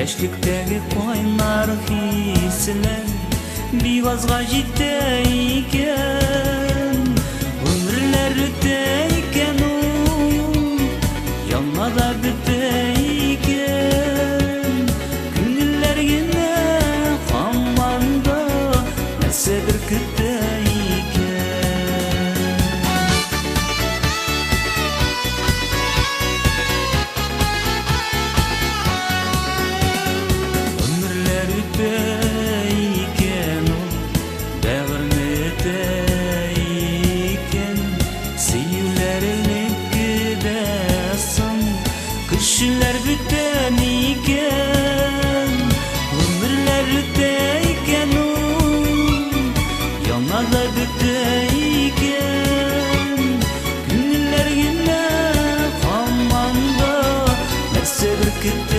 Яшьлектәге кайнар хисләр бик азга җитә икән. Гомерләр үтә икән ул, яна да бетә икән. Күңелләр генә һаман да нәрсәдер көтә икән. Гомерләр үтә икән ул, бәгырьне өтә икән. Сөюләр элеккедә соң, кешеләр бүтән икән. Гомерләр үтә икән ул, яна да бетә икән. Күңелләр генә һаман да нәрсәдер көтә.